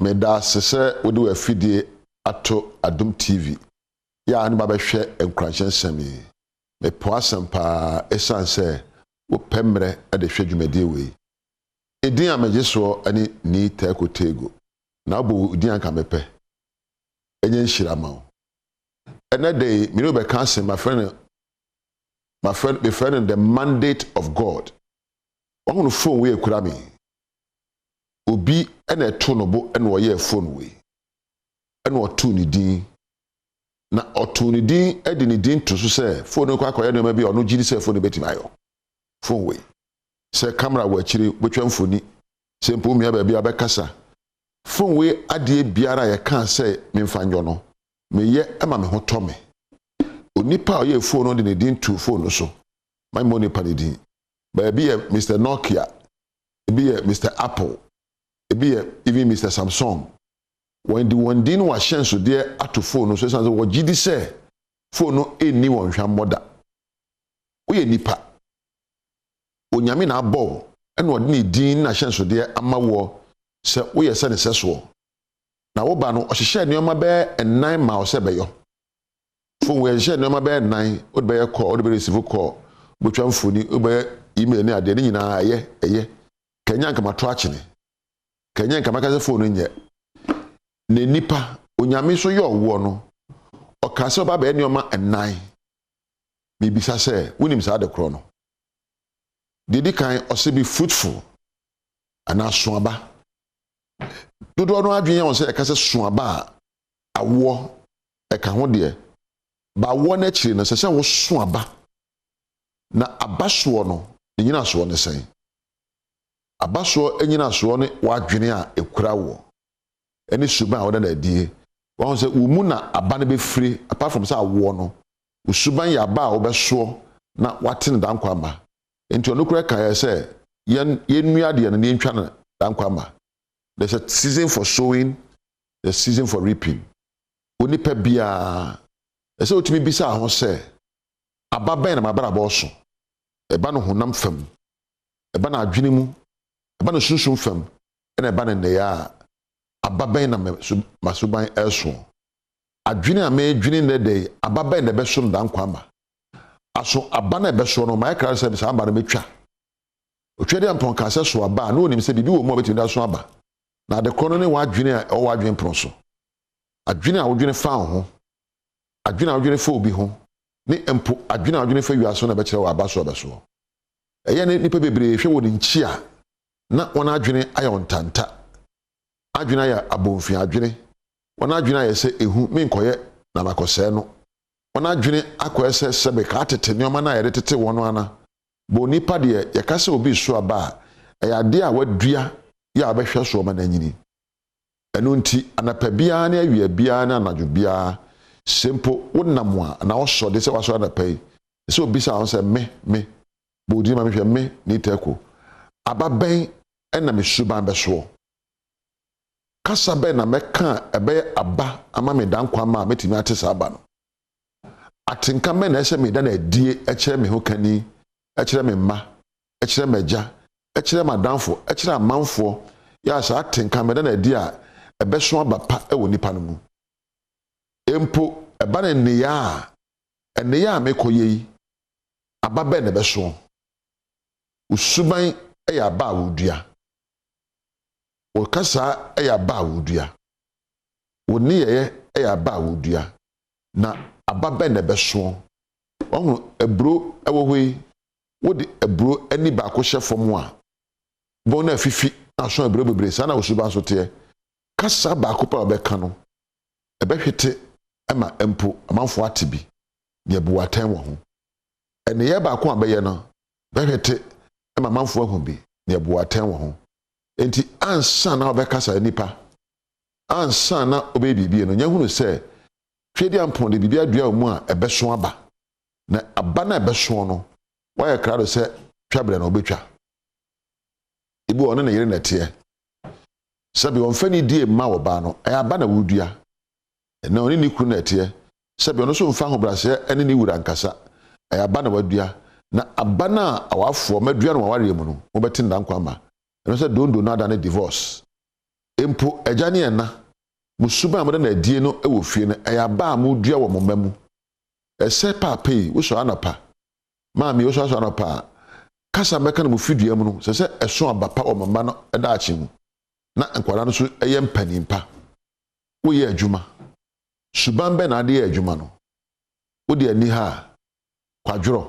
Meda ase sɛ wode w'afidie ato Adom TV yɛ a ne ba bɛhwɛ nkuranhyɛ nsɛm yi. Mepɛ w'asɛm paa ɛsiane sɛ wopɛ mmerɛ de hwɛ dwumadie wei. Edin a megye soɔ ne Nii Teeko Teego. Na wobɔ wo din anka mepɛ. Ɛnyɛ nhyira ma wo. Ɛnɛ da yi, me ne wo bɛka asɛm, mafrɛ no, mafrɛ, mefrɛ no The Mandate of God. Wahunu phone wei ekura me. Obi na ɛto no bo na ɔyɛɛ phone wei. Ɛna ɔtoo ne din. Na ɔtoo ne din de ne din to so sɛ phone no kɔ akɔyɛ nneɛma bi a ɔno gye di sɛ phone no bɛtumi ayɔ. Phone wei. Sɛ camera wɔ akyire, wobɛtwa mfoni. Sɛ mpo womia baabi a wobɛkasa. Phone wei adeɛ biara a yɛkaa sɛ memfa nyɔ no, meyɛ ma me ho tɔ me. Onipa a ɔyɛɛ phone no de ne din too phone no so. Mammɔ onipa no din. Baabi yɛ Mister Nokia, ebi yɛ Mister Apple, ebi yɛ even Mister Samsung. Wɔde wɔn din ne wɔn ahyɛnsodeɛ ato phone no so ɛsiane sɛ wɔgye di sɛ phone no nni wɔn hwammɔ da. Woyɛ nipa. Onyame na abɔ wo ɛna ɔde ne din ne n'ahyɛnsodeɛ ama woɔ sɛ woyɛ sɛ ne sɛsoɔ. Na wo ba no, ɔhyehyɛɛ nneɛma bɛyɛ nnan maa wo sɛ bɛyɔ. Phone wei ɛhyehyɛ nneɛma bɛyɛ nnan, wode bɛyɛ call, wode bɛ receive call, wobɛtwa mfoni, wobɛyɛ email ne adeɛ, ne nyinaa ɛyɛ, ɛyɛ. Kɛnyɛ anka mato akyene. Kɛnyɛ nka maka sɛ phone no nyɛ. Na nipa, Onyame nso yɛ ɔwoɔ no, ɔkaa sɛ ɔba bɛyɛ nneɛma nnan. Mebisa sɛ, wonim saa ade korɔ no? Deɛ di kan, ɔsɛ be fruitful anaa soaba. Dodoɔ no adwene yɛ wɔn sɛ ɛka sɛ soaba a, awoɔ ɛka ho deɛ. Ba awoɔ no akyiri no, ɛsɛ sɛ woso aba. Na aba soɔ no, ne nyinasoɔ ne sɛn? Aba soɔ nyinasoɔ ne w'adwene a ɛkura woɔ ɛne suban a wɔda no adie. Wɔn sɛ wo mu na aba no bɛfiri, apart from sɛ awoɔ no, wo suban yɛ aba a wobɛsoɔ na wate no dankwa ama. Nti ɔno kora ka yɛ sɛ yɛn yɛnnua adeɛ no na yɛntwa no dankwa ama. There's a season for sowing, there's a season for reaping. Onipa biara, ɛsɛ wotumi bisa ho sɛ, aba bɛn na m'abrabɔ so? Ɛba no honam fam, ɛba no adwene mu, ɛba no sunsum fam, ɛna ɛba no nnɛyɛ a, aba bɛn na m'asuban ɛso? Adwene a mɛdwene nnɛ da yi, aba bɛn na ɛbɛso no dankwa ama? Aso aba no a ɛbɛso no, mayɛ kra sɛ saa aba no mɛtwa. Otweaduampɔn kaa sɛ so aba a, na onim sɛ biribi wɔ mu a obɛtumi de aso aba. Na ade korɔ no ne w'adwene a ɛwɔ w'adwene pono so. Adwene a wodwene fa wo ho, adwene a wodwene fa obi ho, ne mpo adwene a wodwene fa wiase ho na ɛbɛkyerɛ wɔ aba so a ɛbɛsoɔ. Ɛyɛ ne nipa bebree hwɛ wɔ ne nkyi a, na wɔn adwene ayɛ wɔn ntanta. Adwene ayɛ abɔnfia adwene. Wɔn adwene ayɛ sɛ ehu menkɔyɛ na makɔsɛɛ no. Wɔn adwene akɔyɛ sɛ sɛbe kaa tete nneɛma no a yɛde tete wɔn no ana. Bɔ nipa deɛ yɛka sɛ obi so aba a, ɛyɛ adeɛ a wadua yɛ a wobɛhwɛ so ɔma n'anyini. Ɛno nti anapa biara ne awia biara ne anadwo biara, sɛ mpo wonam a anaa wosɔ de sɛ wasɔre anapa yi, sɛ obisa ho sɛ me bɔ odin ma mehwɛ me ne tɛko aba bɛn ɛna me suban bɛsoɔ? Kasa bɛn na mɛka a ɛbɛyɛ aba ama me dankwa ama a mɛtumi ate saa aba no? Atenka bɛn na ɛsɛ meda no adie ɛkyerɛ me ho kani, ɛkyerɛ me mma, ɛkyerɛ m'agya, ɛkyerɛ m'adamfo, ɛkyerɛ amanfoɔ yɛ a saa atenka mɛda no adi a ɛbɛso aba pa ɛwɔ nipa no mu? Mpo ɛba no nneyɛɛ a, nneyɛɛ a mekɔyɛ yi, aba bɛn na ɛbɛsoɔ? Wo suban yɛ aba a wodua. Wo kasa yɛ aba a wodua. Wo nneyɛeɛ yɛ aba a wodua. Na aba bɛn na ɛbɛsoɔ? Wahu aburo wɔ hɔ yi, wode aburo ani baako hyɛ fam a, bɔn no afifi na aso aburo bebree. Saa na wo suban so teɛ. Kasa baako pɛ a wɔbɛka no, ɛbɛhwete ma mpo amanfoɔ ate bi na yɛbu atɛn wɔ ho. Nneyɛɛ baako a bɛyɛ no, bɛhwete ma amanfoɔ ahu bi na yɛbu atɛn wɔ ho. Nti ansa na wɔbɛkasa nipa, ansa na wɔbɛyɛ biribi no, nyɛ sɛ Tweaduampɔn de biribi adua wɔ mu a ɛbɛso aba. Na aba no a ɛbɛso no, wayɛ krado sɛ twaberɛ na ɔbɛtwa. Ebi wɔ ɔne ne yere na ɛteɛ. Sɛbi ɔmfa ne die mma ɔbaa no, ɛyɛ aba na wodua. Ɛnna ɔne ne kunu na ɛteɛ. Sɛbi ɔno nso mfa ahobrɛaseɛ ne ne wura nkasa. Ɛyɛ aba na wadua. Na aba no a awafoɔ madua no wɔawareɛ mu no, mobɛte ne dankwa ama. Ɛno sɛ dondo no ada ne divorce. Mpo agya ne ɛna, mo suban a moda no adie no wɔ fie no, ɛyɛ aba a modua wɔ mo mma mu. Ɛsɛ paapa yi, wosɔre anɔpa, maame yi, wosɔre anɔpa a, kasa bɛka no mo fidua mu no, sɛ sɛ ɛso aba pa wɔ mo mma no daakye mu, na nkwadaa no nso yɛ mpanin pa. Woyɛ adwuma. Suban bɛn na ade yɛ adwuma no? Wode ani ha a, kwadworɔ.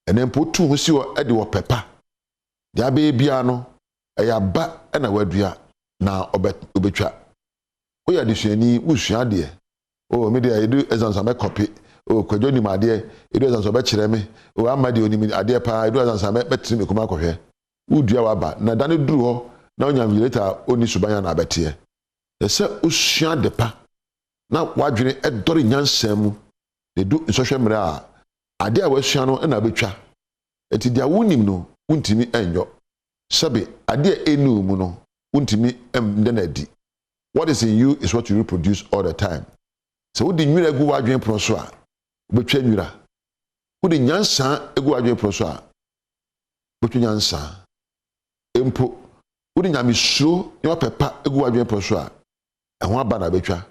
Ɛnɛ mpo wotu ho si hɔ de wɔ pɛ pa. Deɛ abɛyɛ biara no, ɛyɛ aba na wadua na ɔbɛtwa. Woyɛ adesuani, wosua adeɛ. Oh, me deɛ, ɛdu exams a mɛkɔpe. Oh, Kwadwo nim adeɛ, ɛdu exams a ɔbɛkyerɛ me. Oh, Ama deɛ onim adeɛ paa, ɛdu exams a mɛtene me kɔn mu akɔhwɛ. Wodua w'aba, na da no duru hɔ na wonya invigilator a ɔnni suban a na abɛteɛ. Ɛsɛ sɛ wosua ade pa na w'adwene dɔre nyansa mu, na ɛdu nsɔhwɛ mmerɛ a, adeɛ a woasua no na wobɛtwa. Enti deɛ wonnim no, wontumi nyɔ. Sɛbe, adeɛ a ɛnni wo mu no, wontumi nda no adi. What is in you is what you reproduce all the time. Sɛ wode nwira gu w'adwene pono so a, wobɛtwa nwira. Wode nyansa gu w'adwene pono so a, wobɛtwa nyansa. Mpo, wode nyamesuro ne ɔpɛ pa gu w'adwene pono so a, ɛho aba na wobɛtwa.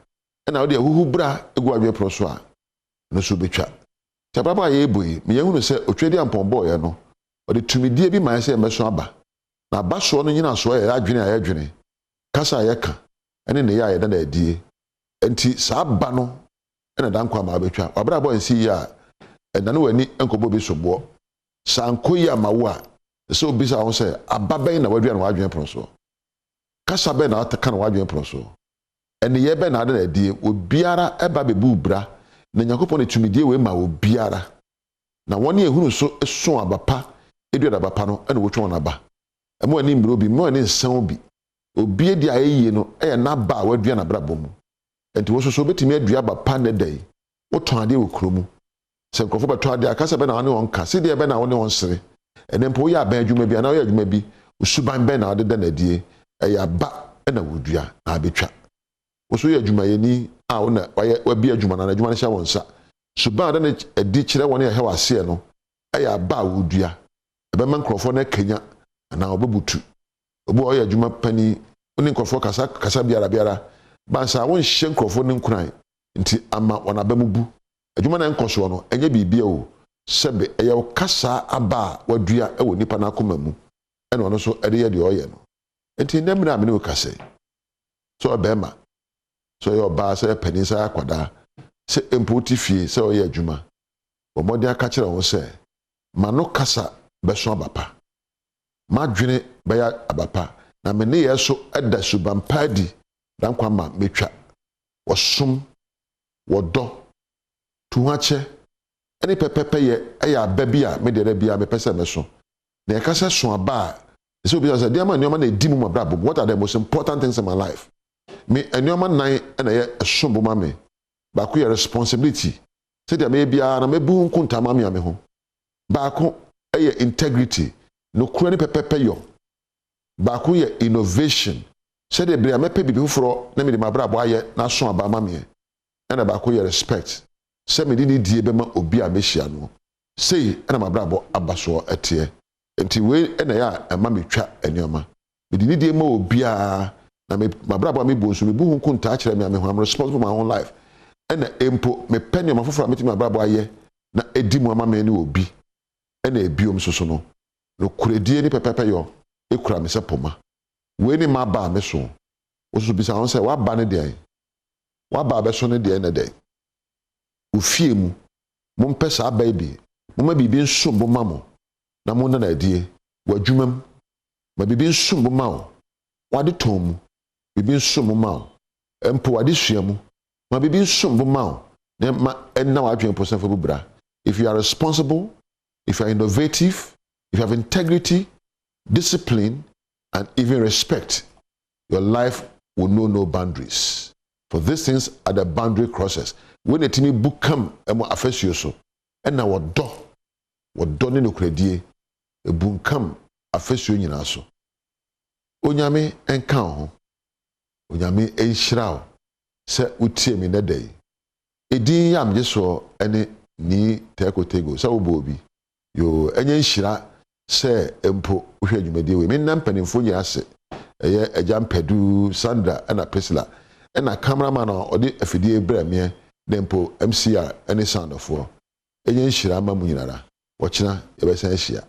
Ɛna wode ahuhubra gu w'adwene pono so a, ɛno nso wobɛtwa. Nti abrabɔ a yɛrebɔ yi, ma yɛnhunu sɛ Otwedeampɔn bɔeɛ no, ɔde tumidie bi maeɛ sɛ yɛmmɛso aba. Na abasoɔ no nyinasoɔ yɛ yɛn adwene a yɛdwene, kasa a yɛka, ne nneyɛɛ a yɛda no adie. Enti saa aba no na da nkwa ma wobɛtwa. W'abrabɔ ansi yie a, ɛnnane w'ani nkɔbɔ obi soboɔ. Sɛ ankɔ yie amma wo a, ɛsɛ sɛ wobisa wo ho sɛ, aba bɛn na woadua no w'adwene pono soɔ? Kasa bɛn na woka no w'adwene pono soɔ? Nneyɛɛ bɛn na wode no adie? Obiara ba bɛbu wo bra, na Nyankopɔn de tumidie wei ma obiara. Na wɔn a ehunu so so aba pa, dua aba pa no na wotwa wɔn aba. Mma w'ani mmere obi, mma w'ani nsa obi. Obi adi a ɛyɛ yie no yɛ n'aba a wadua n'abrabɔ mu. Enti wo nso so wobɛtumi adua aba pa nnɛ da yi. Wotɔn adeɛ wɔ kuro mu. Sɛ nkurɔfoɔ bɛtɔ adeɛ a, kasa bɛn na wo ne wɔn ka? Sedeɛ bɛn na wo ne wɔn sere? Ɛnnɛ mpo woyɛ aban adwuma bi anaa woyɛ adwuma bi, wo suban bɛn na wode da no adie? Ɛyɛ aba na wodua na abɛtwa. Wo nso woyɛ adwumayɛni a wo na wayɛ wabie adwuma no anaa adwuma no hyɛ wo nsa. Suban a wode no adi kyerɛ wɔn a ɛhɛ w'aseɛ no yɛ aba a wodua. Ɛbɛma nkurɔfoɔ no akanya anaa wɔbɛbutu. Obi wɔ hɔ ɔyɛ adwuma panin, wo ne nkurɔfoɔ kasa kasa biara biara, bansa a wonhyɛ nkurɔfoɔ no nkuran nti ama wɔn aba mu bu. Adwuma no a ɛnkɔ soɔ no, ɛnyɛ biribi o, sɛbe ɛyɛ wo kasa aba a woadua wɔ nipa no akoma mu ɛna ɔno nso de yɛ deɛ ɔyɛ no. Enti nnɛ mmerɛ a me ne wo kasa yi, sɛ ɔyɛ barima, sɛ ɔyɛ ɔbaa, sɛ ɔyɛ panin, sɛ ɔyɛ akwadaa, sɛ mpo wote fie, sɛ ɔyɛ adwuma, bɔ mmɔden aka kyerɛ wo ho sɛ, M'ano kasa bɛso aba pa. M'adwene bɛyɛ aba pa, na me nneyɛɛ so da suban pa adi da nkwa ma metwa. Wɔsom, wɔdɔ, tuhoakyɛ, ne pɛpɛpɛyɛ yɛ aba bi a me deɛ da biara mepɛ sɛ mɛso. Na yɛka sɛ so aba a, ɛsɛ sɛ obisa sɛ, deɛn ma nneɛma na ɛdi mu m'abrabɔ mu? What are the most important things in my life? Me nneɛma nnan na ɛyɛ ɛsom bo ma me. Baako yɛ responsibility, sɛdeɛ mɛyɛ biara no mɛbu ho nkontaa mamea me ho. Baako yɛ integrity, nokorɛ ne pɛpɛpɛyɔ. Baako yɛ innovation, sɛdeɛ bere a mɛpɛ biribi foforɔ na mede m'abrabɔ ayɛ na aso aba ama meɛ. Ɛna baako yɛ respect, sɛ mede nidie bɛma obi a mɛhyia noɔ. Sei na m'abrabɔ abasoɔ teɛ. Enti wei na ɛyɛ a ɛma metwa nneɛma. Mede nidie ma obiara, na me m'abrabɔ a mebɔ nso mebu ho nkontaa kyerɛ me a me ho. I'm responsible for my own life. Ɛna mpo mepɛ nneɛma foforɔ a mɛtumi m'abrabɔ ayɛ na ɛdi mu ama me ne obi. Ɛna ebiom nso so no, nokorɛdie ne pɛpɛpɛyɔ kura me sɛ poma. Wei ne m'aba a meso. Wo nso bisa wo ho sɛ, w'aba ne deɛn? W'aba a bɛso ne deɛn ne dɛn? Wo fie mu, mompɛ saa aba yi bi. Momma biribi nsom bo mma mo na monna no adie. W'adwuma mu, ma biribi nsom bo mma wo. W'adetɔn mu, biribi nsom bo mma wo. Mpo w'adesua mu, ma biribi nsom bo mma wo na ma ɛnna w'adwene po sɛ fa bu bra. If you are responsible, if you are innovative, if you have integrity, discipline, and even respect, your life will know no boundaries. For these things are the boundary crossers. Wei na ɛtumi bu kam wɔ afasuo so. Ɛna wɔdɔ, wɔdɔ ne nokorɛdie, ɛbunkam afasuo nyinaa so. Onyame nka wo ho. Onyame nhyira wo sɛ wotie me nnɛ da yi. Edin yi a megye soɔ ne Nii Teeko Tego, sɛ wobɔ obi. Yoo, ɛnyɛ nhyira sɛ mpo wohwɛ dwumadie wei. Menna mpanimfoɔ nyinaa ase. Ɛyɛ Agya Mpadu, Sandra ɛna Priscilla, ɛna cameraman a ɔde afidie brɛ meɛ, ne mpo MCR ɛne soundfoɔ. Ɛnyɛ nhyira ma mu nyinara. Wɔkyena yɛbɛsan ahyia.